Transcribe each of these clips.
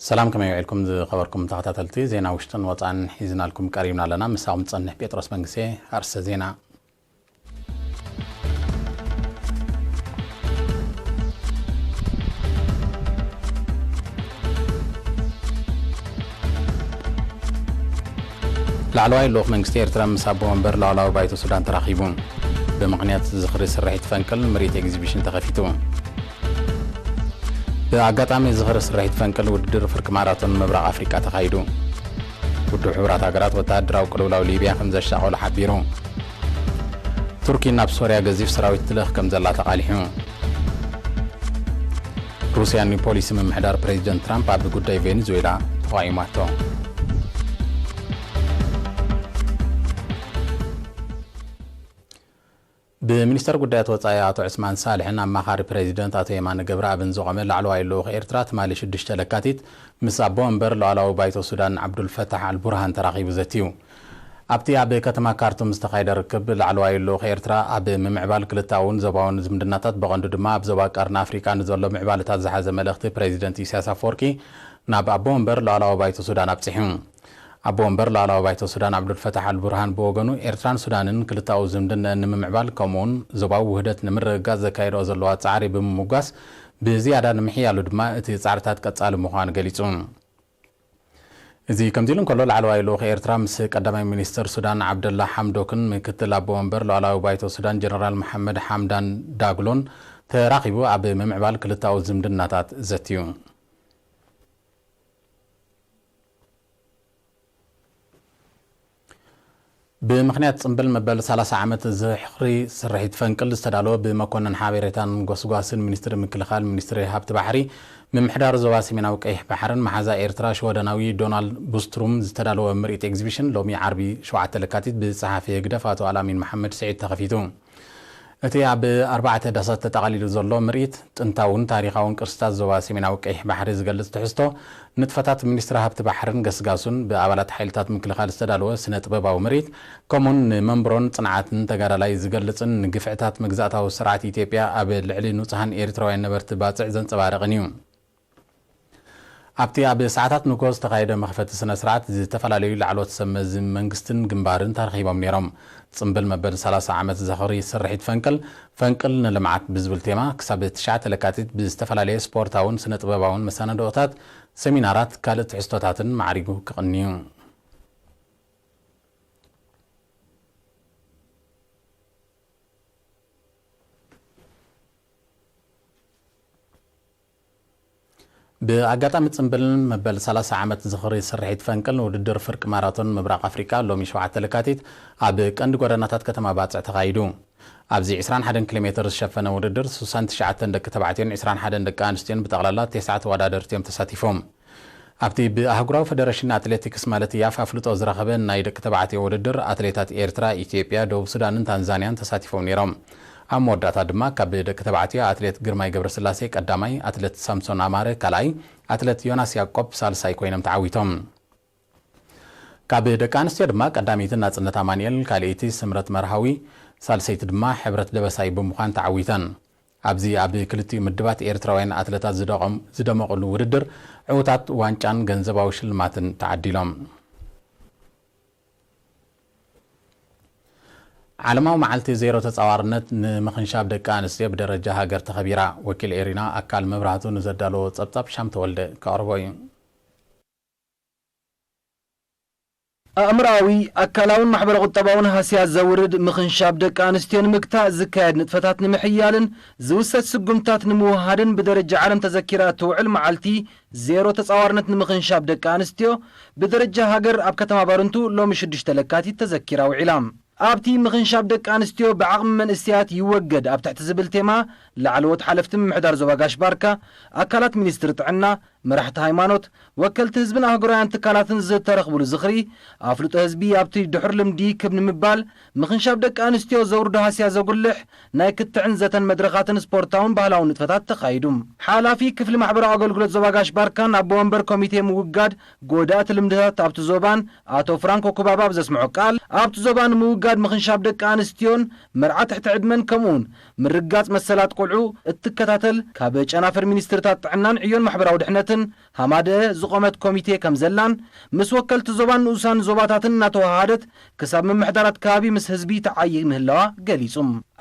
ሰላም፣ ከመይ ውዒልኩም ዝኸበርኩም ተኸታተልቲ? ዜና ውሽጥን ወጻእን ሒዝናልኩም ቀሪብና ኣለና። ምሳኹም ዝጸንሕ ጴጥሮስ መንግስቴ። ኣርእስተ ዜና። ላዕለዋይ ልኡኽ መንግስቲ ኤርትራ ምስ ኣቦ ወንበር ላዕለዋይ ባይቶ ሱዳን ተራኺቡ። ብምኽንያት ዝኽሪ ስርሒት ፈንቅል ምርኢት ኤግዚቢሽን ተኸፊቱ። ብኣጋጣሚ ዝኽሪ ስርሒት ፈንቅል ውድድር ፍርቂ ማራቶን ምብራቕ ኣፍሪቃ ተኻይዱ። ውድብ ሕቡራት ሃገራት ወተሃደራዊ ቅልውላው ሊብያ ከም ዘሻቐሎ ሓቢሩ። ቱርኪ ናብ ሶርያ ገዚፍ ሰራዊት ትልእኽ ከም ዘላ ተቓሊሑ። ሩስያ ንፖሊሲ ምምሕዳር ፕሬዚደንት ትራምፕ ኣብ ጉዳይ ቬኔዙዌላ ተቓዊማቶ። ብሚኒስተር ጉዳያት ወጻኢ ኣቶ ዑስማን ሳልሕን ኣማኻሪ ፕሬዚደንት ኣቶ የማነ ገብረኣብን ዝቖመ ላዕለዋይ ልኡኽ ኤርትራ ትማሊ ሽዱሽተ ለካቲት ምስ ኣቦ ወንበር ሉዓላዊ ባይቶ ሱዳን ዓብዱልፈታሕ ኣልቡርሃን ተራኺቡ ዘትዩ። ኣብቲ ኣብ ከተማ ካርቱም ዝተኻየደ ርክብ፣ ላዕለዋይ ልኡኽ ኤርትራ ኣብ ምምዕባል ክልተኣውን ዞባውን ዝምድናታት፣ ብቐንዱ ድማ ኣብ ዞባ ቀርኒ ኣፍሪቃ ንዘሎ ምዕባለታት ዝሓዘ መልእኽቲ ፕሬዚደንት ኢሳያስ ኣፈወርቂ ናብ ኣቦ ወንበር ሉዓላዊ ባይቶ ሱዳን ኣብጺሑ። ኣቦ ወንበር ሉዓላዊ ባይቶ ሱዳን ዓብዱልፈታሕ ኣልቡርሃን ብወገኑ፣ ኤርትራን ሱዳንን ክልተኣዊ ዝምድነአን ንምምዕባል ከምኡውን ዞባዊ ውህደት ንምርግጋጽ ዘካየድኦ ዘለዋ ጻዕሪ ብምምጓስ፣ ብዝያዳ ንምሕያሉ ድማ እቲ ጻዕርታት ቀጻሊ ምዃኑ ገሊጹ። እዚ ከምዚ ኢሉ እንከሎ፣ ላዕለዋይ ልኡኽ ኤርትራ ምስ ቀዳማይ ሚኒስተር ሱዳን ዓብደላ ሓምዶክን ምክትል ኣቦ ወንበር ሉዓላዊ ባይቶ ሱዳን ጀነራል መሓመድ ሓምዳን ዳግሎን ተራኺቡ ኣብ ምምዕባል ክልተኣዊ ዝምድናታት ዘትዩ። ብምኽንያት ጽምብል መበል ሰላሳ ዓመት ዝኽሪ ስርሒት ፈንቅል ዝተዳለወ፣ ብመኮንን ሓበሬታን ጎስጓስን ሚኒስትሪ ምክልኻል፣ ሚኒስትሪ ሃብቲ ባሕሪ፣ ምምሕዳር ዞባ ሰሜናዊ ቀይሕ ባሕርን መሓዛ ኤርትራ ሽወደናዊ ዶናልድ ቡስትሩም ዝተዳለወ ምርኢት ኤግዚቢሽን ሎሚ ዓርቢ ሸውዓተ ለካቲት ብጸሓፊ ህግደፍ ኣቶ ኣልኣሚን መሓመድ ስዒድ ተኸፊቱ። እቲ ኣብ ኣርባዕተ ዳሳት ተጠቓሊሉ ዘሎ ምርኢት፣ ጥንታውን ታሪኻውን ቅርስታት ዞባ ሰሜናዊ ቀይሕ ባሕሪ ዝገልጽ ትሕዝቶ፣ ንጥፈታት ሚኒስትሪ ሃብቲ ባሕርን ገስጋሱን፣ ብኣባላት ሓይልታት ምክልኻል ዝተዳለወ ስነ ጥበባዊ ምርኢት፣ ከምኡን ንመንብሮን ጽንዓትን ተጋዳላይ ዝገልጽን ንግፍዕታት መግዛእታዊ ስርዓት ኢትዮጵያ ኣብ ልዕሊ ንጹሃን ኤርትራውያን ነበርቲ ባጽዕ ዘንጸባርቕን እዩ። ኣብቲ ኣብ ሰዓታት ንግሆ ዝተኻየደ መኽፈቲ ስነ ስርዓት፣ ዝተፈላለዩ ላዕለዎት ሰብ መዚ መንግስትን ግንባርን ተረኺቦም ነይሮም። ጽምብል መበል ሰላሳ ዓመት ዝኽሪ ስርሒት ፈንቅል፣ ፈንቅል ንልምዓት ብዝብል ቴማ፣ ክሳብ ትሽዓተ ለካቲት ብዝተፈላለየ ስፖርታውን ስነ ጥበባውን መሰናድኦታት፣ ሰሚናራት፣ ካልእ ትሕዝቶታትን ማዕሪጉ ክቕንዩ። ብኣጋጣሚ ጽምብልን መበል ሰላሳ ዓመት ዝኽሪ ስርሒት ፈንቅልን ውድድር ፍርቂ ማራቶን ምብራቕ ኣፍሪቃ ሎሚ ሸውዓተ ለካቲት ኣብ ቀንዲ ጎደናታት ከተማ ባጽዕ ተኻይዱ። ኣብዚ ዕስራን ሓደን ኪሎ ሜትር ዝሸፈነ ውድድር፣ ስሳን ትሽዓተን ደቂ ተባዕትዮን ዕስራን ሓደን ደቂ ኣንስትዮን ብጠቕላላ ተስዓ ተወዳደርቲ እዮም ተሳቲፎም። ኣብቲ ብኣህጉራዊ ፈደረሽን ኣትሌቲክስ ማለት ያፍ ኣፍልጦ ዝረኸበ ናይ ደቂ ተባዕትዮ ውድድር፣ ኣትሌታት ኤርትራ፣ ኢትዮጵያ፣ ደቡብ ሱዳንን ታንዛንያን ተሳቲፎም ነይሮም። ኣብ መወዳእታ ድማ ካብ ደቂ ተባዕትዮ ኣትሌት ግርማይ ገብረስላሴ ቀዳማይ፣ ኣትሌት ሳምሶን ኣማረ ካልኣይ፣ ኣትሌት ዮናስ ያዕቆብ ሳልሳይ ኮይኖም ተዓዊቶም። ካብ ደቂ ኣንስትዮ ድማ ቀዳመይቲ ናጽነት ኣማኑኤል፣ ካልኣይቲ ስምረት መርሃዊ፣ ሳልሰይቲ ድማ ሕብረት ደበሳይ ብምዃን ተዓዊተን። ኣብዚ ኣብ ክልቲኡ ምድባት ኤርትራውያን ኣትለታት ዝደቐም-፣ ዝደመቑሉ ውድድር፣ ዕዉታት ዋንጫን ገንዘባዊ ሽልማትን ተዓዲሎም። ዓለማዊ መዓልቲ ዜሮ ተጻዋርነት ንምኽንሻብ ደቂ ኣንስትዮ ብደረጃ ሃገር ተኸቢራ። ወኪል ኤሪና ኣካል መብራህቱ ንዘዳለዎ ጸብጻብ ሻም ተወልደ ከቕርቦ እዩ። ኣእምሮኣዊ፣ ኣካላውን ማሕበረ ቁጠባውን ሃስያ ዘውርድ ምኽንሻብ ደቂ ኣንስትዮ ንምግታእ ዝካየድ ንጥፈታት ንምሕያልን ዝውሰድ ስጉምታት ንምውሃድን ብደረጃ ዓለም ተዘኪራ እትውዕል መዓልቲ ዜሮ ተጻዋርነት ንምኽንሻብ ደቂ ኣንስትዮ ብደረጃ ሃገር ኣብ ከተማ ባርንቱ ሎሚ ሽዱሽተ ለካቲት ተዘኪራ ውዒላ። ኣብቲ ምኽንሻብ ደቂ ኣንስትዮ ብዓቕሚ መንእሰያት ይወገድ ኣብ ትሕቲ ዝብል ቴማ ላዕለዎት ሓለፍቲ ምምሕዳር ዞባ ጋሽ ባርካ፣ ኣካላት ሚኒስትሪ ጥዕና፣ መራሕቲ ሃይማኖት፣ ወከልቲ ህዝብን ኣህጉራውያን ትካላትን ዝተረኽብሉ ዝኽሪ፣ ኣፍልጦ ህዝቢ ኣብቲ ድሑር ልምዲ ክብ ንምባል፣ ምኽንሻብ ደቂ ኣንስትዮ ዘውርዶ ሃስያ ዘጉልሕ ናይ ክትዕን ዘተን መድረኻትን ስፖርታውን ባህላውን ንጥፈታት ተኻይዱ። ሓላፊ ክፍሊ ማሕበራዊ ኣገልግሎት ዞባ ጋሽ ባርካን ኣቦ ወንበር ኮሚቴ ምውጋድ ጎዳእቲ ልምድታት ኣብቲ ዞባን ኣቶ ፍራንኮ ኩባባ ኣብ ዘስምዖ ቃል፣ ኣብቲ ዞባ ንምውጋድ ምኽንሻብ ደቂ ኣንስትዮን መርዓ ትሕቲ ዕድመን ከምኡውን ምርጋጽ መሰላት ቆልዑ እትከታተል ካብ ጨናፍር ሚኒስትርታት ጥዕናን ዕዮን ማሕበራዊ ድሕነትን ሃማደአ ዝቖመት ኮሚቴ ከም ዘላን፣ ምስ ወከልቲ ዞባን ንኡሳን ዞባታትን እናተወሃሃደት ክሳብ ምምሕዳራት ከባቢ ምስ ህዝቢ ትዓዪ ምህላዋ ገሊጹ።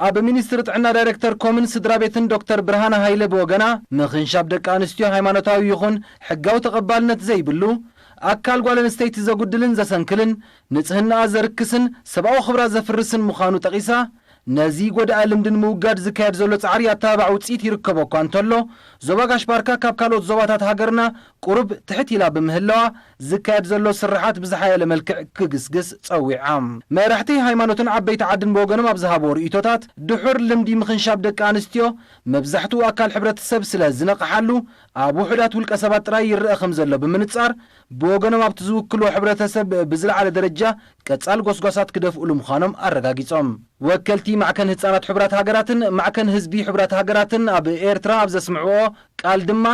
ኣብ ሚኒስትሪ ጥዕና ዳይሬክተር ኮምን ስድራ ቤትን ዶክተር ብርሃነ ሃይለ ብወገና፣ ምኽንሻብ ደቂ ኣንስትዮ ሃይማኖታዊ ይኹን ሕጋዊ ተቐባልነት ዘይብሉ፣ ኣካል ጓል ኣንስተይቲ ዘጉድልን ዘሰንክልን፣ ንጽህናኣ ዘርክስን ሰብኣዊ ክብራ ዘፍርስን ምዃኑ ጠቒሳ፣ ነዚ ጎዳኢ ልምዲ ንምውጋድ ዝካየድ ዘሎ ጻዕሪ ኣተባባዕ ውጽኢት ይርከቦ እኳ እንተሎ፣ ዞባ ጋሽ ባርካ ካብ ካልኦት ዞባታት ሃገርና ቁሩብ ትሕት ኢላ ብምህላዋ፣ ዝካየድ ዘሎ ስርሓት ብዝሓየለ መልክዕ ክግስግስ ጸዊዓ። መራሕቲ ሃይማኖትን ዓበይቲ ዓድን ብወገኖም ኣብ ዝሃብዎ ርእይቶታት፣ ድሑር ልምዲ ምኽንሻብ ደቂ ኣንስትዮ መብዛሕትኡ ኣካል ሕብረተሰብ ስለ ዝነቕሓሉ፣ ኣብ ውሑዳት ውልቀ ሰባት ጥራይ ይረአ ከም ዘሎ ብምንጻር፣ ብወገኖም ኣብቲ ዝውክልዎ ሕብረተሰብ ብዝለዓለ ደረጃ ቀጻል ጎስጓሳት ክደፍእሉ ምዃኖም ኣረጋጊጾም። ወከልቲ ማዕከን ህጻናት ሕቡራት ሃገራትን ማዕከን ህዝቢ ሕቡራት ሃገራትን ኣብ ኤርትራ ኣብ ዘስምዕዎ ቃል ድማ፣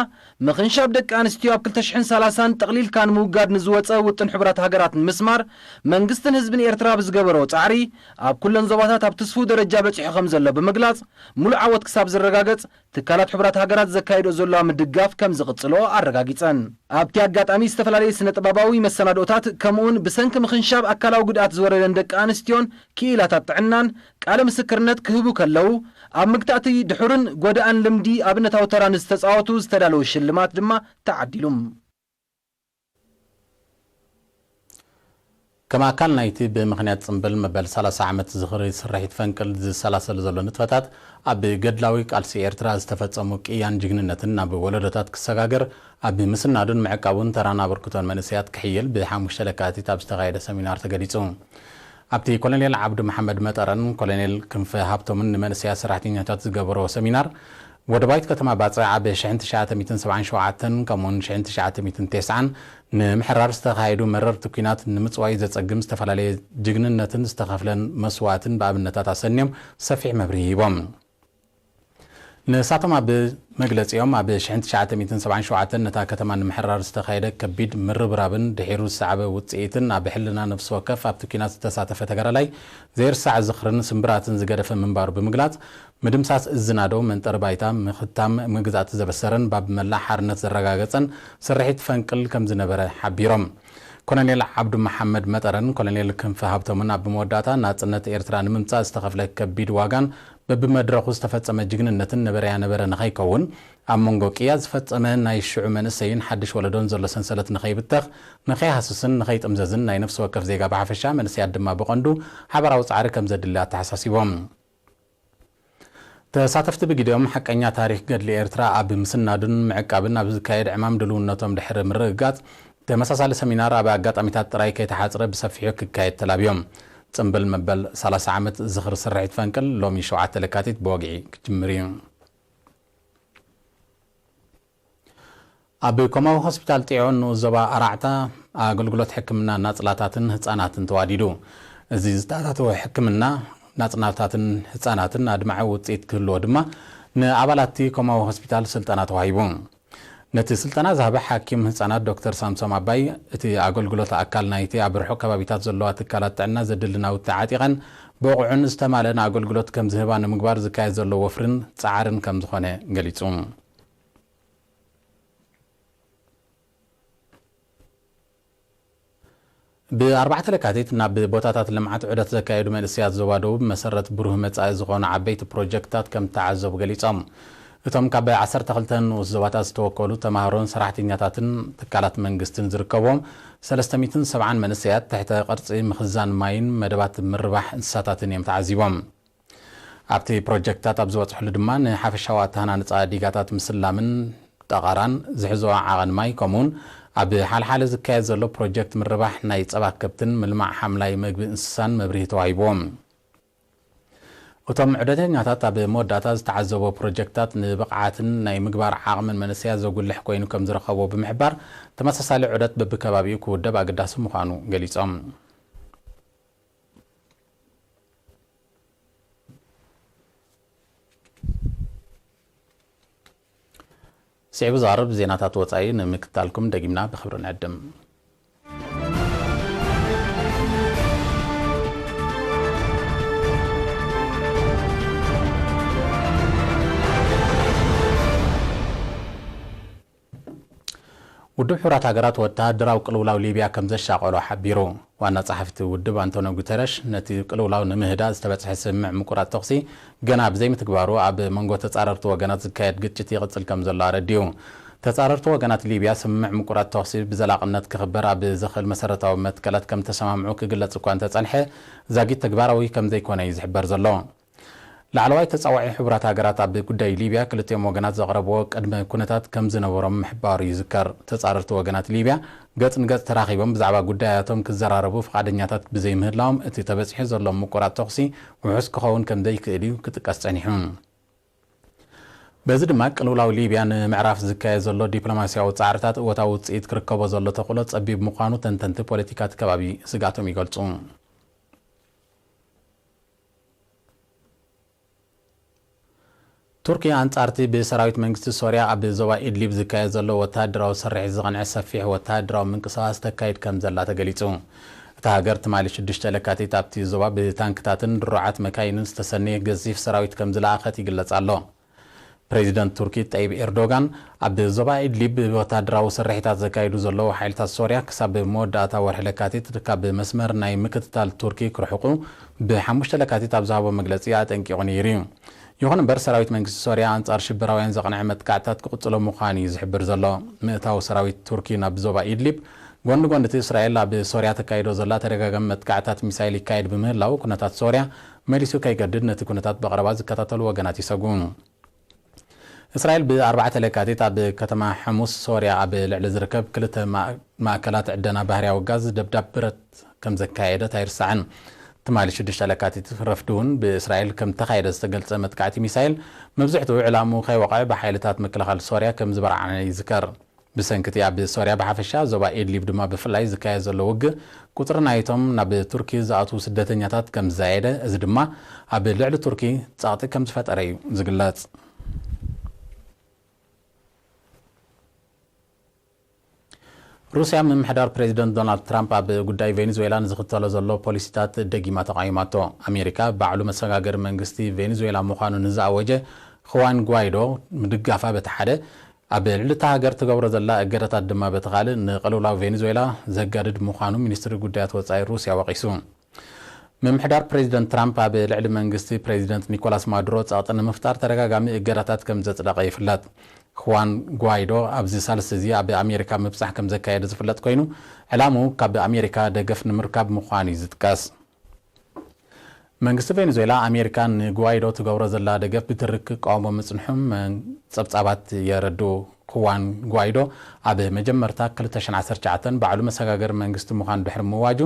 ምኽንሻብ ደቂ ኣንስትዮ ኣብ ክልተ ሽሕን ሰላሳን ጠቕሊልካ ንምውጋድ ንዝወጸ ውጥን ሕቡራት ሃገራት ንምስማር፣ መንግስትን ህዝብን ኤርትራ ብዝገበሮ ጻዕሪ፣ ኣብ ኩለን ዞባታት ኣብ ትስፉው ደረጃ በጺሑ ከም ዘሎ ብምግላጽ፣ ሙሉእ ዓወት ክሳብ ዝረጋገጽ፣ ትካላት ሕቡራት ሃገራት ዘካይዶ ዘለዋ ምድጋፍ ከም ዝቕጽሎ ኣረጋጊጸን። ኣብቲ ኣጋጣሚ ዝተፈላለዩ ስነ ጥበባዊ መሰናድኦታት፣ ከምኡውን ብሰንኪ ምኽንሻብ ኣካላዊ ጉድኣት ዝወረደን ደቂ ኣንስትዮን ክኢላታት ጥዕናን ቃለ ምስክርነት ክህቡ ከለዉ፣ ኣብ ምግታእቲ ድሑርን ጎዳእን ልምዲ ኣብነታዊ ተራ ንዝተጻወቱ ዝተዳለወ ሽልማት ድማ ተዓዲሉ። ከም ኣካል ናይቲ ብምኽንያት ጽምብል መበል ሰላሳ ዓመት ዝኽሪ ስርሒት ፈንቅል ዝሰላሰል ዘሎ ንጥፈታት፣ ኣብ ገድላዊ ቃልሲ ኤርትራ ዝተፈጸሙ ቅያን ጅግንነትን ናብ ወለዶታት ክሰጋገር፣ ኣብ ምስናዱን ምዕቃቡን ተራን ኣበርክቶን መንእሰያት ክሕይል ብሓሙሽተ ለካቲት ኣብ ዝተኻየደ ሰሚናር ተገሊጹ። ኣብቲ ኮሎኔል ዓብዱ መሓመድ መጠረን ኮሎኔል ክንፈ ሃብቶምን ንመንእሰያት ሰራሕተኛታት ዝገበሮ ሰሚናር፣ ወደባዊት ከተማ ባጽዕ ኣብ ሽሕን ትሽዓተ ሚእትን ሰብዓን ሸውዓተን ከምኡውን ሽሕን ትሽዓተ ሚእትን ተስዓን ንምሕራር ዝተኻየዱ መረርቲ ኲናት ንምጽዋይ ዘጸግም ዝተፈላለየ ጅግንነትን ዝተኸፍለን መስዋእትን ብኣብነታት ኣሰንዮም ሰፊሕ መብርሂ ሂቦም። ንሳቶም ኣብ መግለጺኦም፣ ኣብ ሽሕን ትሽዓተ ሚእትን ሰብዓን ሸውዓተን ነታ ከተማ ንምሕራር ዝተኻየደ ከቢድ ምርብራብን ድሒሩ ዝሰዓበ ውጽኢትን ኣብ ሕልና ነፍሲ ወከፍ ኣብቲ ኲናት ዝተሳተፈ ተጋዳላይ ዘይርሳዕ ዝኽርን ስምብራትን ዝገደፈ ምንባሩ ብምግላጽ፣ ምድምሳስ እዚ ናደው መንጠሪ ባይታ ምኽታም መግዛእቲ ዘበሰረን ባብ መላእ ሓርነት ዘረጋገጸን ስርሒት ፈንቅል ከም ዝነበረ ሓቢሮም። ኮሎኔል ዓብዱ መሓመድ መጠረን ኮሎኔል ክንፈ ሃብቶምን ኣብ መወዳእታ ናጽነት ኤርትራ ንምምጻእ ዝተኸፍለ ከቢድ ዋጋን በብመድረኹ ዝተፈጸመ ጅግንነትን ነበረያ ነበረ ንኸይከውን፣ ኣብ መንጎ ቅያ ዝፈጸመ ናይ ሽዑ መንእሰይን ሓድሽ ወለዶን ዘሎ ሰንሰለት ንኸይብተኽ፣ ንኸይሃስስን ንኸይጥምዘዝን ናይ ነፍሲ ወከፍ ዜጋ ብሓፈሻ መንእሰያት ድማ ብቐንዱ ሓባራዊ ጻዕሪ ከም ዘድሊ ኣተሓሳሲቦም። ተሳተፍቲ ብግዲኦም፣ ሓቀኛ ታሪኽ ገድሊ ኤርትራ ኣብ ምስናዱን ምዕቃብን ኣብ ዝካየድ ዕማም ድልውነቶም ድሕሪ ምርግጋጽ፣ ተመሳሳሊ ሰሚናር ኣብ ኣጋጣሚታት ጥራይ ከይተሓጽረ ብሰፊሑ ክካየድ ተላብዮም። ጽምብል መበል ሰላሳ ዓመት ዝኽሪ ስርሒት ፈንቅል ሎሚ ሸውዓተ ለካቲት ብወግዒ ክጅምር እዩ። ኣብ ኮማዊ ሆስፒታል ጢዖ ንኡስ ዞባ ኣራዕታ ኣገልግሎት ሕክምና ናጽላታትን ህጻናትን ተዋዲዱ። እዚ ዝተኣታተወ ሕክምና ናጽላታትን ህጻናትን ኣድማዒ ውጽኢት ክህልዎ ድማ ንኣባላት እቲ ኮማዊ ሆስፒታል ስልጠና ተዋሂቡ። ነቲ ስልጠና ዝሃበ ሓኪም ህጻናት ዶክተር ሳምሶም ኣባይ፣ እቲ ኣገልግሎት ኣካል ናይቲ ኣብ ርሑቕ ከባቢታት ዘለዋ ትካላት ጥዕና ዘድሊ ናውቲ ዓጢቐን ብቑዕን ዝተማልአን ኣገልግሎት ከም ዝህባ ንምግባር ዝካየድ ዘሎ ወፍርን ጻዕርን ከም ዝኾነ ገሊጹ። ብኣርባዕተ ለካቲት ናብ ቦታታት ልምዓት ዑደት ዘካየዱ መንእሰያት ዞባ ደቡብ መሰረት ብሩህ መጻኢ ዝኾኑ ዓበይቲ ፕሮጀክትታት ከም ተዓዘቡ ገሊጾም። እቶም ካብ ዓሰርተ ክልተ ንኡስ ዞባታት ዝተወከሉ ተማሃሮን ሰራሕተኛታትን ትካላት መንግስትን ዝርከብዎም ሰለስተ ሚእትን ሰብዓን መንእሰያት ትሕተ ቅርጺ ምኽዛን ማይን መደባት ምርባሕ እንስሳታትን እዮም ተዓዚቦም። ኣብቲ ፕሮጀክትታት ኣብ ዝበጽሕሉ ድማ ንሓፈሻዊ ኣተሃናንጻ ዲጋታት ምስላምን ጠቐራን ዝሕዞ ዓቐን ማይ፣ ከምኡውን ኣብ ሓልሓለ ዝካየድ ዘሎ ፕሮጀክት ምርባሕ ናይ ጸባ ከብትን ምልማዕ ሓምላይ መግቢ እንስሳን መብርሂ ተዋሂብዎም። እቶም ዑደተኛታት ኣብ መወዳእታ ዝተዓዘቦ ፕሮጀክትታት ንብቕዓትን ናይ ምግባር ዓቕምን መንእሰያት ዘጉልሕ ኮይኑ ከም ዝረኸቦ ብምሕባር፣ ተመሳሳሊ ዑደት በብከባቢኡ ክውደብ ኣገዳሲ ምዃኑ ገሊጾም። ስዒቡ ዝቐርብ ዜናታት ወጻኢ ንምክትታልኩም ደጊምና ብኽብሪ ንዕድም። ውድብ ሕቡራት ሃገራት ወተሃደራዊ ቅልውላው ሊብያ ከም ዘሻቐሎ ሓቢሩ። ዋና ጸሓፊ እቲ ውድብ ኣንቶኒዮ ጉተረሽ፣ ነቲ ቅልውላው ንምህዳእ ዝተበጽሐ ስምምዕ ምቁራጽ ተኹሲ ገና ብዘይምትግባሩ፣ ኣብ መንጎ ተጻረርቲ ወገናት ዝካየድ ግጭት ይቕጽል ከም ዘሎ ኣረዲኡ። ተጻረርቲ ወገናት ሊብያ፣ ስምምዕ ምቁራጽ ተኹሲ ብዘላቕነት ክኽበር ኣብ ዘኽእል መሰረታዊ መትከላት ከም ተሰማምዑ ክግለጽ እኳ እንተጸንሐ፣ ዛጊት ተግባራዊ ከም ዘይኮነ እዩ ዝሕበር ዘሎ። ላዕለዋይ ተጻዋዒ ሕቡራት ሃገራት ኣብ ጉዳይ ሊብያ፣ ክልቲኦም ወገናት ዘቕረብዎ ቅድመ ኩነታት ከም ዝነበሮም ምሕባሩ ይዝከር። ተጻረርቲ ወገናት ሊብያ፣ ገጽ ንገጽ ተራኺቦም ብዛዕባ ጉዳያቶም ክዘራረቡ ፍቓደኛታት ብዘይምህላዎም፣ እቲ ተበጺሑ ዘሎ ምቁራጽ ተኹሲ ውሑስ ክኸውን ከም ዘይክእል እዩ ክጥቀስ ጸኒሑ። በዚ ድማ፣ ቅልውላው ሊብያ ንምዕራፍ ዝካየድ ዘሎ ዲፕሎማስያዊ ጻዕርታት እወታዊ ውጽኢት ክርከቦ ዘሎ ተኽእሎ ጸቢብ ምዃኑ ተንተንቲ ፖለቲካ እቲ ከባቢ ስግኣቶም ይገልጹ። ቱርኪ፣ ኣንጻርቲ ብሰራዊት መንግስቲ ሶርያ ኣብ ዞባ ኢድሊብ ዝካየድ ዘሎ ወተሃደራዊ ስርሒት ዝቐንዐ ሰፊሕ ወተሃደራዊ ምንቅስቓስ ተካይድ ከም ዘላ ተገሊጹ። እታ ሃገር፣ ትማሊ ሽዱሽተ ለካቲት፣ ኣብቲ ዞባ ብታንክታትን ድሩዓት መካይንን ዝተሰነየ ገዚፍ ሰራዊት ከም ዝለኣኸት ይግለጽ ኣሎ። ፕሬዚደንት ቱርኪ ጠይብ ኤርዶጋን፣ ኣብ ዞባ ኢድሊብ ወተሃደራዊ ስርሒታት ዘካይዱ ዘለዉ ሓይልታት ሶርያ፣ ክሳብ መወዳእታ ወርሒ ለካቲት ካብ መስመር ናይ ምክትታል ቱርኪ ክርሕቁ ብሓሙሽተ ለካቲት ኣብ ዝሃቦ መግለጺ ኣጠንቂቑ ነይሩ እዩ። ይኹን እምበር፣ ሰራዊት መንግስቲ ሶርያ ኣንጻር ሽበራውያን ዘቕንዐ መጥቃዕትታት ክቕጽሎ ምዃኑ እዩ ዝሕብር ዘሎ። ምእታው ሰራዊት ቱርኪ ናብ ዞባ ኢድሊብ፣ ጎኒ ጎኒ እቲ እስራኤል ኣብ ሶርያ ተካይዶ ዘላ ተደጋጋሚ መጥቃዕትታት ሚሳይል ይካየድ ብምህላው፣ ኩነታት ሶርያ መሊሱ ከይገድድ፣ ነቲ ኩነታት ብቐረባ ዝከታተሉ ወገናት ይሰግኡ። እስራኤል፣ ብኣርባዕተ ለካቲት ኣብ ከተማ ሕሙስ ሶርያ ኣብ ልዕሊ ዝርከብ ክልተ ማእ-፣ ማእከላት ዕደና ባህርያዊ ጋዝ ደብዳብ ብረት ከም ዘካየደት ኣይርሳዕን። ትማሊ ሽዱሽተ ለካቲት ረፍዲ እውን፣ ብእስራኤል ከም ተኻየደ ዝተገልጸ መጥቃዕቲ ሚሳይል፣ መብዝሕትኡ ዕላምኡ ከይወቕዐ ብሓይልታት ምክልኻል ሶርያ ከም ዝበርዓነ ይዝከር። ብሰንኪ እቲ ኣብ ሶርያ ብሓፈሻ፣ ዞባ ኢድሊብ ድማ ብፍላይ ዝካየድ ዘሎ ውግእ፣ ቁጽሪ ናይቶም ናብ ቱርኪ ዝኣትዉ ስደተኛታት ከም ዝዛየደ፣ እዚ ድማ ኣብ ልዕሊ ቱርኪ ጸቕጢ ከም ዝፈጠረ እዩ ዝግለጽ። ሩስያ፣ ምምሕዳር ፕሬዚደንት ዶናልድ ትራምፕ ኣብ ጉዳይ ቬኔዙዌላ ንዝኽተሎ ዘሎ ፖሊሲታት ደጊማ ተቓዊማቶ። ኣሜሪካ፣ ባዕሉ መሰጋገሪ መንግስቲ ቬኔዙዌላ ምዃኑ ንዝኣወጀ ኹዋን ጓይዶ ምድጋፋ በቲ ሓደ፣ ኣብ ልዕሊ እታ ሃገር ትገብሮ ዘላ እገዳታት ድማ በቲ ካልእ፣ ንቅልውላው ቬኔዙዌላ ዘጋድድ ምዃኑ ሚኒስትሪ ጉዳያት ወጻኢ ሩስያ ወቒሱ። ምምሕዳር ፕሬዚደንት ትራምፕ ኣብ ልዕሊ መንግስቲ ፕሬዚደንት ኒኮላስ ማዱሮ ጸቕጢ ንምፍጣር ተደጋጋሚ እገዳታት ከም ዘጽደቐ ይፍለጥ። ኹዋን ጓይዶ ኣብዚ ሳልስቲ እዚ ኣብ ኣሜሪካ ምብጻሕ ከም ዘካየደ ዝፍለጥ ኮይኑ፣ ዕላምኡ ካብ ኣሜሪካ ደገፍ ንምርካብ ምዃኑ እዩ ዝጥቀስ። መንግስቲ ቬኔዙዌላ፣ ኣሜሪካ ንጓይዶ ትገብሮ ዘላ ደገፍ ብትሪ ክቃወሞ ምጽንሑ መን-፣ ጸብጻባት የረድኡ። ኹዋን ጓይዶ ኣብ መጀመርታ ክልተ ሽሕን ዓሰርተ ትሽዓተን ባዕሉ መሰጋገሪ መንግስቲ ምዃኑ ድሕሪ ምእዋጁ፣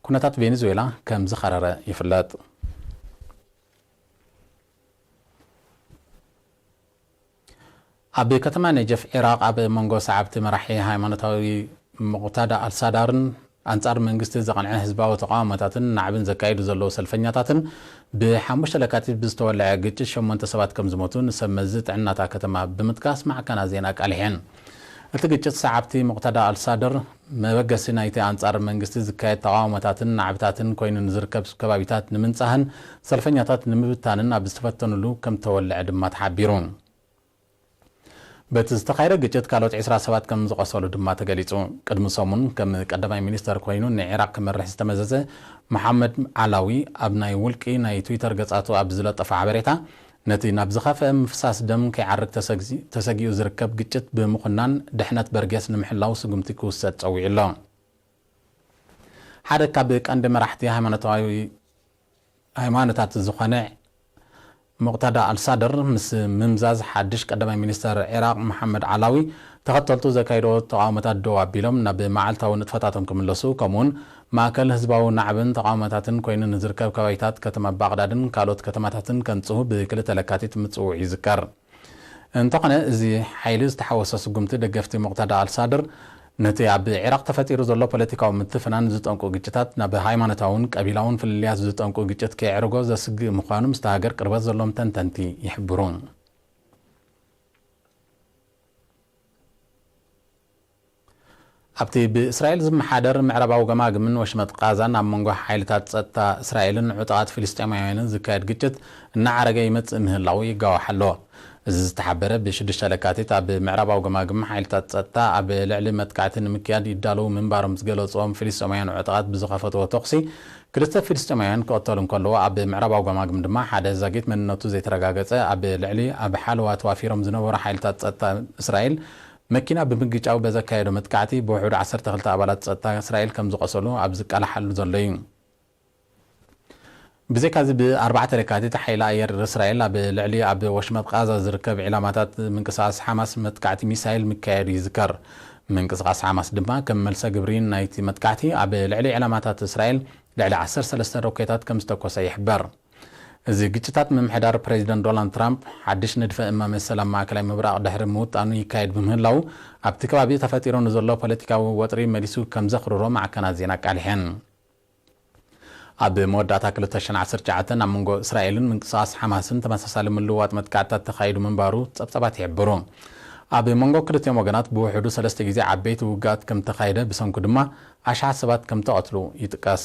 ኩነታት ቬኔዙዌላ ከም ዝኸረረ ይፍለጥ። ኣብ ከተማ ነጀፍ ዒራቕ፣ ኣብ መንጎ ሰዓብቲ መራሒ ሃይማኖታዊ ሙቕታዳ ኣልሳዳርን ኣንጻር መንግስቲ ዘቕንዐ ህዝባዊ ተቓውሞታትን ናዕብን ዘካይዱ ዘለዉ ሰልፈኛታትን፣ ብሓሙሽተ ለካቲት ብዝተወልዐ ግጭት ሸሞንተ ሰባት ከም ዝሞቱ ንሰብ መዚ ጥዕናታ ከተማ ብምጥቃስ ማዕከናት ዜና ኣቃሊሐን። እቲ ግጭት፣ ሰዓብቲ ሙቕታዳ ኣልሳድር መበገሲ ናይቲ ኣንጻር መንግስቲ ዝካየድ ተቓውሞታትን ናዕብታትን ኮይኑ ንዝርከብ ከባቢታት ንምንጻህን ሰልፈኛታት ንምብታንን ኣብ ዝተፈተኑሉ ከም ተወልዐ ድማ ተሓቢሩ። በቲ ዝተኻየደ ግጭት ካልኦት ዕስራ ሰባት ከም ዝቖሰሉ ድማ ተገሊጹ። ቅድሚ ሰሙን ከም ቀዳማይ ሚኒስተር ኮይኑ ንዒራቕ ክመርሕ ዝተመዘዘ መሓመድ ዓላዊ፣ ኣብ ናይ ውልቂ ናይ ትዊተር ገጻቱ ኣብ ዝለጠፎ ሓበሬታ፣ ነቲ ናብ ዝኸፍአ ምፍሳስ ደም ከይዓርግ ተሰግዚ-፣ ተሰጊኡ ዝርከብ ግጭት ብምኹናን፣ ድሕነት በርጌስ ንምሕላው ስጉምቲ ክውሰድ ጸዊዑ ኣሎ። ሓደ ካብ ቀንዲ መራሕቲ ሃይማኖታዊ፣ ሃይማኖታት ዝኾነ ሙቕታዳ ኣልሳድር፣ ምስ ምምዛዝ ሓድሽ ቀዳማይ ሚኒስተር ዒራቕ መሓመድ ዓላዊ፣ ተኸተልቱ ዘካይዶ ተቓውሞታት ደው ኣቢሎም ናብ መዓልታዊ ንጥፈታቶም ክምለሱ፣ ከምኡውን ማእከል ህዝባዊ ናዕብን ተቓውሞታትን ኮይኑ ንዝርከብ ከባቢታት ከተማ ባቕዳድን ካልኦት ከተማታትን ከንጽሁ ብክልተ ለካቲት ምጽውዑ ይዝከር። እንተኾነ፣ እዚ ሓይሊ ዝተሓወሶ ስጉምቲ ደገፍቲ ሙቕታዳ ኣልሳድር፣ ነቲ ኣብ ዒራቕ ተፈጢሩ ዘሎ ፖለቲካዊ ምትፍናን ዝጠንቁ ግጭታት ናብ ሃይማኖታውን ቀቢላውን ፍልልያት ዝጠንቁ ግጭት ከየዕርጎ ዘስግእ ምዃኑ ምስታ ሃገር ቅርበት ዘሎም ተንተንቲ ይሕብሩ። ኣብቲ ብእስራኤል ዝመሓደር ምዕራባዊ ገማግምን ወሽመጥ ቃዛን ኣብ መንጎ ሓይልታት ጸጥታ እስራኤልን ዕጡቓት ፍልስጤማውያንን ዝካየድ ግጭት እናዓረገ ይመጽእ ምህላዉ ይጋዋሕ ኣሎ። እዚ ዝተሓበረ ብ ሽዱሽተ ለካቲት ኣብ ምዕራባዊ ገማግም ሓይልታት ጸጥታ ኣብ ልዕሊ መጥቃዕቲ ንምክያድ ይዳለዉ ምንባሮም ዝገለጽዎም ፍልስጤማውያን ዕጡቓት ብዝኸፈትዎ ተኹሲ ክልተ ፍልስጤማውያን ክቕተሉ እንከለዉ፣ ኣብ ምዕራባዊ ገማግም ድማ ሓደ ዛጊት መንነቱ ዘይተረጋገጸ ኣብ ልዕሊ ኣብ ሓለዋ ተዋፊሮም ዝነበሩ ሓይልታት ጸጥታ እስራኤል መኪና ብምግጫው በዘካየዶ መጥቃዕቲ ብውሕዱ ዓሰርተ ክልተ ኣባላት ጸጥታ እስራኤል ከም ዝቖሰሉ ኣብ ዝቃላሓሉ ዘሎ እዩ። ብዘይካዚ ብ ኣርባዕተ ለካቲት ሓይሊ ኣየር እስራኤል ኣብ ልዕሊ ኣብ ወሽመጥ ቃዛ ዝርከብ ዒላማታት ምንቅስቓስ ሓማስ መጥቃዕቲ ሚሳይል ምካየዱ ይዝከር። ምንቅስቓስ ሓማስ ድማ ከም መልሰ ግብሪ ናይቲ መጥቃዕቲ ኣብ ልዕሊ ዒላማታት እስራኤል ልዕሊ ዓሰርተ ሰለስተ ሮኬታት ከም ዝተኮሰ ይሕበር። እዚ ግጭታት ምምሕዳር ፕሬዚደንት ዶናልድ ትራምፕ ሓድሽ ንድፈ እማመ ሰላም ማእከላይ ምብራቕ ድሕሪ ምውጣኑ ይካየድ ብምህላው ኣብቲ ከባቢ ተፈጢሩ ንዘሎ ፖለቲካዊ ወጥሪ መሊሱ ከም ዘኽርሮ ማዕከናት ዜና ኣቃሊሐን። ኣብ መወዳእታ ክልተ ሽሕን ዓሰርተ ትሽዓተን ኣብ መንጎ እስራኤልን ምንቅስቓስ ሓማስን ተመሳሳሊ ምልውዋጥ መጥቃዕትታት ተኻይዱ ምንባሩ ጸብጻባት ይሕብሩ። ኣብ መንጎ ክልቲኦም ወገናት ብውሕዱ ሰለስተ ግዜ ዓበይቲ ውግኣት ከም ተኻየደ፣ ብሰንኩ ድማ ኣሽሓት ሰባት ከም ተቐትሉ ይጥቀስ።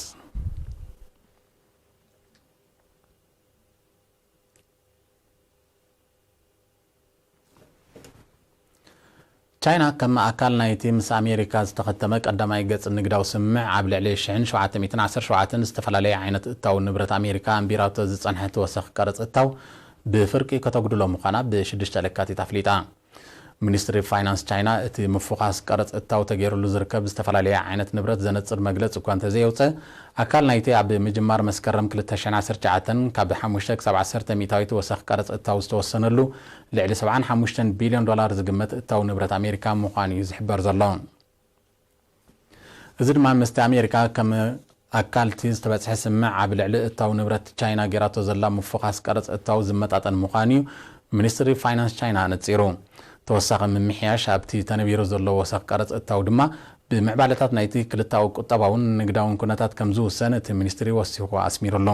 ቻይና ከም ኣካል ናይቲ ምስ ኣሜሪካ ዝተኸተመ ቀዳማይ ገጽ ንግዳዊ ስምምዕ ኣብ ልዕሊ ሽሕን ሸውዓተ ሚእትን ዓሰርተ ሸውዓተን ዝተፈላለየ ዓይነት እታው ንብረት ኣሜሪካ ኣንቢራቶ ዝጸንሐ ተወሳኺ ቀረጽ እታው ብፍርቂ ከተጉድሎ ምዃና ብሽዱሽተ ለካቲት ኣፍሊጣ። ሚኒስትሪ ፋይናንስ ቻይና እቲ ምፉኻስ ቀረጽ እታው ተገይሩሉ ዝርከብ ዝተፈላለየ ዓይነት ንብረት ዘነጽር መግለጺ እኳ እንተዘየውጸ፣ ኣካል ናይቲ ኣብ ምጅማር መስከረም ክልተ ሽሕን ዓሰርተ ትሽዓተን ካብ ሓሙሽተ ክሳብ ዓሰርተ ሚእታዊት ተወሳኺ ቀረጽ እታው ዝተወሰነሉ ልዕሊ ሰብዓን ሓሙሽተን ቢልዮን ዶላር ዝግመት እታው ንብረት ኣሜሪካ ምዃኑ እዩ ዝሕበር ዘሎ። እዚ ድማ ምስቲ ኣሜሪካ ከም ኣካልቲ ዝተበጽሐ ስምምዕ ኣብ ልዕሊ እታው ንብረት ቻይና ጌራቶ ዘላ ምፉኻስ ቀረጽ እታው ዝመጣጠን ምዃኑ እዩ ሚኒስትሪ ፋይናንስ ቻይና ኣነጺሩ። ተወሳኺ ምምሕያሽ ኣብቲ ተነቢሩ ዘሎ ወሰኽ ቀረጽ እታው ድማ ብምዕባለታት ናይቲ ክልተኣዊ ቁጠባውን ንግዳውን ኩነታት ከም ዝውሰን እቲ ሚኒስትሪ ወሲኹ ኣስሚሩ ኣሎ።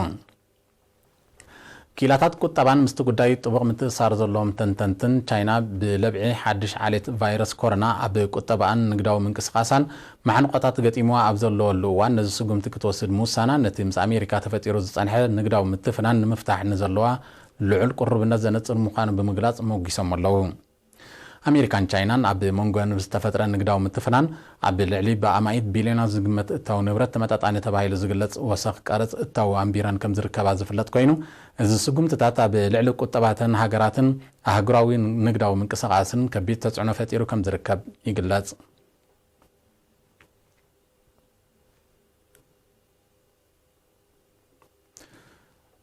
ክኢላታት ቁጠባን ምስቲ ጉዳይ ጥቡቕ ምትእስሳር ዘለዎም ተንተንትን፣ ቻይና ብለብዒ ሓድሽ ዓሌት ቫይረስ ኮሮና ኣብ ቁጠባኣን ንግዳዊ ምንቅስቓሳን ማሕንቆታት ገጢምዋ ኣብ ዘለወሉ እዋን፣ ነዚ ስጉምቲ ክትወስድ ምውሳና፣ ነቲ ምስ ኣሜሪካ ተፈጢሩ ዝጸንሐ ንግዳዊ ምትፍናን ንምፍታሕ ንዘለዋ ልዑል ቅሩብነት ዘነጽር ምዃኑ ብምግላጽ መጒሶም ኣለዉ። ኣሜሪካን ቻይናን ኣብ መንጎን ብዝተፈጥረ ንግዳዊ ምትፍናን ኣብ ልዕሊ ብኣማኢት ቢልዮናት ዝግመት እታው ንብረት ተመጣጣኒ ተባሂሉ ዝግለጽ ወሰኽ ቀረጽ እታው ኣንቢረን ከም ዝርከባ ዝፍለጥ ኮይኑ፣ እዚ ስጉምትታት ኣብ ልዕሊ ቁጠባተን ሃገራትን ኣህጉራዊ ንግዳዊ ምንቅስቓስን ከቢድ ተጽዕኖ ፈጢሩ ከም ዝርከብ ይግለጽ።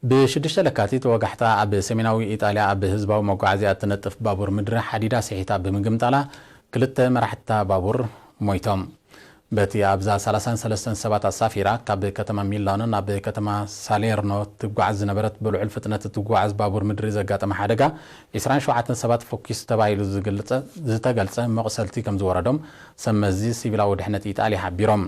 ብሽዱሽተ ለካቲት ወጋሕታ ኣብ ሰሜናዊ ኢጣልያ ኣብ ህዝባዊ መጓዓዝያ እትነጥፍ ባቡር ምድሪ ሓዲዳ ስሒታ ብምግምጣላ ክልተ መራሕታ ባቡር ሞይቶም። በቲ ኣብዛ ሰላሳን ሰለስተን ሰባት ኣሳፊራ ካብ ከተማ ሚላኖ ናብ ከተማ ሳሌርኖ ትጓዓዝ ዝነበረት ብልዑል ፍጥነት እትጓዓዝ ባቡር ምድሪ ዘጋጠመ ሓደጋ ዕስራን ሸውዓተን ሰባት ፎኪስ ተባሂሉ ዝግልጸ-፣ ዝተገልጸ መቑሰልቲ ከም ዝወረዶም ሰብ መዚ ሲቪላዊ ድሕነት ኢጣልያ ሓቢሮም።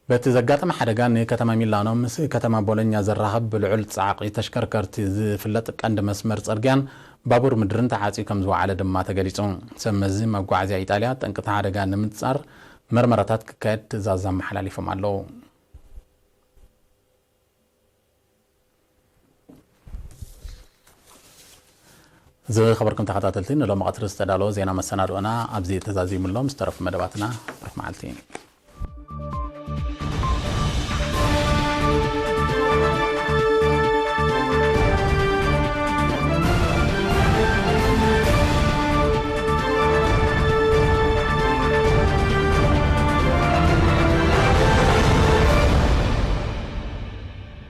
በቲ ዘጋጠመ ሓደጋ ንከተማ ሚላኖ ምስ ከተማ ቦሎኛ ዘራኽብ ብልዑል ጻዕቒ ተሽከርከርቲ ዝፍለጥ ቀንዲ መስመር ጽርግያን ባቡር ምድርን ተዓጽዩ ከም ዝወዓለ ድማ ተገሊጹ። ሰብ መዚ መጓዓዝያ ኢጣልያ ጠንቅቲ ሓደጋ ንምንጻር መርመራታት ክካየድ ትእዛዝ ኣመሓላሊፎም ኣለዉ። ዝኸበርኩም ተኸታተልቲ፣ ንሎሚ ቀትሪ ዝተዳለወ ዜና መሰናድኦና ኣብዚ ተዛዚሙ ኣሎ። ምስ ተረፉ መደባትና፣ ሩፍ መዓልቲ።